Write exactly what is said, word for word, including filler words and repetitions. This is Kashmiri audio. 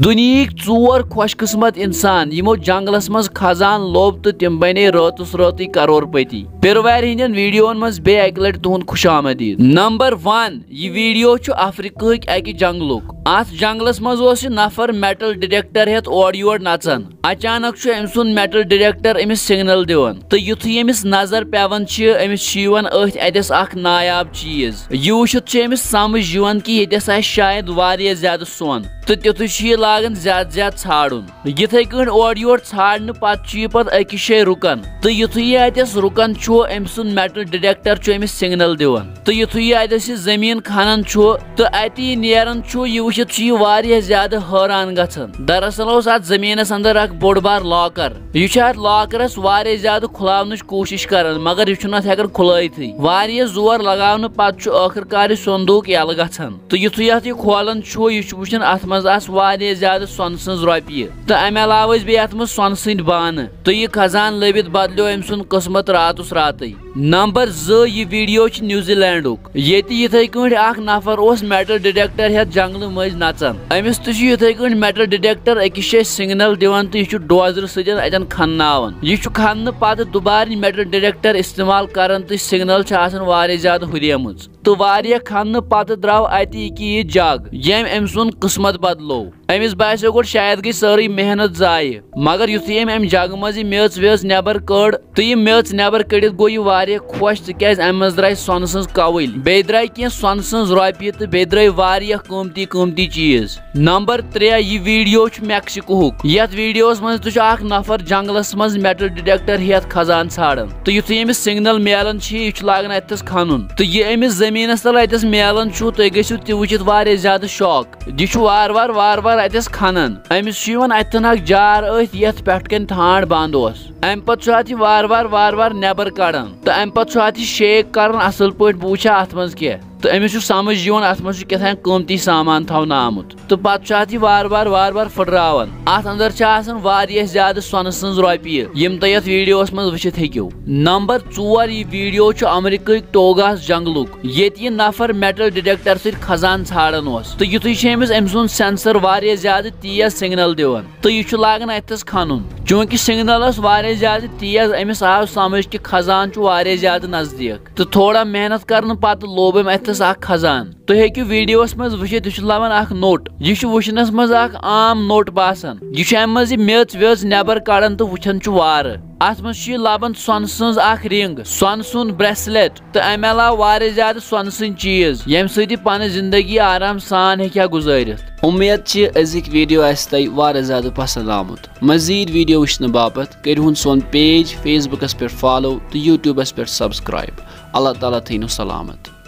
دُنیہٕکۍ ژور خۄش قٕسمت انسان یِمو جنگلس منٛز خزان لوٚب تہٕ تِم بنے رٲتس رٲتٕے کرور پتی۔ پیروارِ ہٕنٛدٮ۪ن ویڈیوون منٛز بیٚیہِ اکہِ لٹہِ تُہُنٛد خۄش آمدید۔ نمبر ون، یہِ ویڈیو چھُ افریقہٕکۍ اکہِ جنگلُک۔ اتھ جنگلس منٛز اوس یہِ نفر میٹل ڈیٹیکٹر ہٮ۪تھ اورٕ یور نژان۔ اچانک چھُ أمۍ سُنٛد میٹل ڈیٹیکٹر أمِس سگنل دِوان، تہٕ یُتھُے أمِس نظر پٮ۪وان چھِ، أمِس چھُ یِوان أتھۍ اَتٮ۪س اکھ نایاب چیٖز۔ یہِ وٕچھِتھ چھُ أمِس سمجھ یِوان کہِ ییٚتٮ۪س آسہِ شاید واریاہ زیادٕ سۄن، تہٕ تیُتھُے چھُ یہِ لاگان زیادٕ زیادٕ ژھانڈُن۔ یِتھے کٲٹھۍ اورٕ یور ژھانڈنہٕ پتہٕ چھُ یہِ پتہٕ أکِس جایہِ رُکان، تہٕ یُتھُے یہِ اَتٮ۪س رُکان چھُ، أمۍ سُنٛد میٹل ڈیٹیکٹر چھُ أمِس سگنل دِوان۔ تہٕ یُتھُے یہِ اَتٮ۪س یہِ زٔمیٖن کھنان چھُ تہٕ اَتہِ یہِ نیران چھُ، یہِ وٕچھِتھ چھُ یہِ واریاہ زیادٕ حٲران گژھان۔ دراصل اوس اَتھ زٔمیٖنَس اندر اکھ بوٚڑ بار لاکر۔ یہِ چھُ اَتھ لاکرَس واریاہ زیادٕ کھُلاونٕچ کوٗشِش کران، مگر یہِ چھُنہٕ اَتھ ہٮ۪کان کھُلٲیتھٕے۔ واریاہ زور لگاونہٕ پتہٕ چھُ ٲخٕر کار یہِ صندوٗق یَلہٕ گژھان۔ تہٕ یُتھُے اَتھ یہِ کھولان چھُ، یہِ چھُ وٕچھان اَتھ منٛز آسہٕ واریاہ زیادٕ سۄنہٕ سٕنٛز رۄپیہِ۔ تہٕ اَمہِ علاوٕ ٲسۍ بیٚیہِ اَتھ منٛز سۄنہٕ سٕنٛدۍ بانہٕ۔ تہٕ یہِ خزان لٔبِتھ بدلیو أمۍ سُنٛد قٕسمت راتس راتٕے۔ نمبر زٕ، یہِ ویڈیو چھُ نیوزی لینڈُک، ییٚتہِ یِتھے کٲٹھۍ اکھ نفر اوس میٹل ڈیٹیکٹر ہٮ۪تھ جنگلہٕ مٔنٛزۍ نژان۔ أمِس تہِ چھُ یِتھے کٲٹھۍ میٹل ڈیٹیکٹر أکِس جایہِ سگنل دِوان تہٕ یہِ چھُ ڈوزرٕ سۭتۍ اتٮ۪ن کھنناوان۔ یہِ چھُ کھننہٕ پتہٕ دُبارٕ میٹل ڈیٹیکٹر استعمال کران تہٕ سگنل چھِ آسان واریاہ زیادٕ ہُریمٕژ۔ تہٕ واریاہ کھننہٕ پتہٕ درٛاو اتہِ یہِ کہِ یہِ جگ، ییٚمۍ أمۍ سُنٛد قٕسمت بدلوو۔ أمِس باسیو گۄڈٕ شاید گٔے سٲرٕے محنت ضایع، مگر یُتھُے أمۍ امہِ جگہٕ منٛز یہِ میٚژ ویٚژ نٮ۪بر کٔڑ، تہٕ یہِ میٚژ نٮ۪بر کٔڑِتھ گوٚو یہِ واریاہ خۄش، تِکیازِ امہِ منٛز درٛایہِ سۄنہٕ سٕنٛز کوٕلۍ، بیٚیہِ درٛایہِ کینٛہہ سۄنہٕ سٕنٛز رۄپیہِ، تہٕ بیٚیہِ درٛٲے واریاہ قۭمتی قۭمتی چیٖز۔ نمبر ترٛےٚ، یہِ ویڈیو چھُ میکسیکوہُک۔ یتھ ویڈیوس منٛز تہِ چھُ اکھ نفر جنگلس منٛز میٹل ڈیٹیکٹر ہٮ۪تھ خزان ژھانڈان، تہٕ یُتھُے أمِس سگنل میلان چھِ، یہِ چھُ لاگان اتٮ۪س کھنُن، تہٕ یہِ أمِس زٔمیٖنس تل اتٮ۪س میلان چھُ، تُہۍ گٔژھِو تہِ وٕچھِتھ واریاہ زیادٕ شاک۔ یہِ چھُ وارٕ وارٕ وارٕ وارٕ اتٮ۪س کھنان۔ أمِس چھُ یِوان اتٮ۪ن اکھ جار أتھۍ، یتھ پٮ۪ٹھ کنۍ ٹھانڈ بند اوس۔ امہِ پتہٕ چھُ اتھ یہِ وارٕ وارٕ وارٕ وارٕ نٮ۪بر کڑان، تہٕ امہِ پتہٕ چھُ اتھ یہِ شیک کران اصل پٲٹھۍ، بہٕ وٕچھا اتھ منٛز کیٛاہ۔ تہٕ أمِس چھُ سمجھ یِوان اتھ منٛز چھُ کیٛاہ تام قۭمتی سامان تھاونہٕ آمُت۔ تہٕ پتہٕ چھُ اتھ یہِ وارٕ وارٕ وارٕ وارٕ پھٕٹراوان۔ اتھ اندر چھِ آسان واریاہ زیادٕ سۄنہٕ سٕنٛز رۄپیہِ، یِم تۄہہِ یتھ ویڈیوس منٛز وٕچھِتھ ہیٚکِو۔ نمبر ژور، یہِ ویڈیو چھُ امریکہٕکۍ ٹوگاہس جنگلُک، ییٚتہِ یہِ نفر میٹل ڈیٹیکٹر سۭتۍ خزان ژھانڈان اوس، تہٕ یُتھُے چھُ أمِس أمۍ سُنٛد سینسر واریاہ زیادٕ تیز سگنل دِوان، تہٕ یہِ چھُ لاگان اتھس کھنُن۔ چوٗنٛکہِ سگنل ٲس واریاہ زیادٕ تیز، أمِس آو سمجھ کہِ خزان چھُ واریاہ زیادٕ نزدیٖک، تہٕ تھوڑا محنت کرنہٕ پتہٕ لوب أمۍ اتھس اکھ خزان۔ تُہۍ ہیٚکِو ویڈیوس منٛز وٕچھِتھ، یہِ چھُ لبان اکھ نوٚٹ۔ یہِ چھُ وٕچھنس منٛز اکھ عام نوٚٹ باسان۔ یہِ چھُ امہِ منٛز یہِ میٚژ ویٚژ نٮ۪بر کڑان تہٕ وٕچھان چھُ وارٕ۔ اتھ منٛز چھُ یہِ لبان سۄنہٕ سٕنٛز اکھ رنگ، سۄنہٕ سُنٛد بریسلیٹ، تہٕ امہِ علاوٕ واریاہ زیادٕ سۄنہٕ سٕنٛدۍ چیٖز، ییٚمہِ سۭتۍ یہِ پنٕنۍ زندگی آرام سان ہیٚکہِ ہا گُزٲرِتھ۔ اُمید چھِ أزِکۍ ویڈیو آسہِ تۄہہِ واریاہ زیادٕ پسند آمُت۔ مزید ویڈیو وٕچھنہٕ باپتھ کٔرِہُن سون پیج فیس بُکس پٮ۪ٹھ فالو تہٕ یوٗٹیوٗبس پٮ۪ٹھ سبسکرائب۔ اللہ تعالیٰ تھٲینو سلامت۔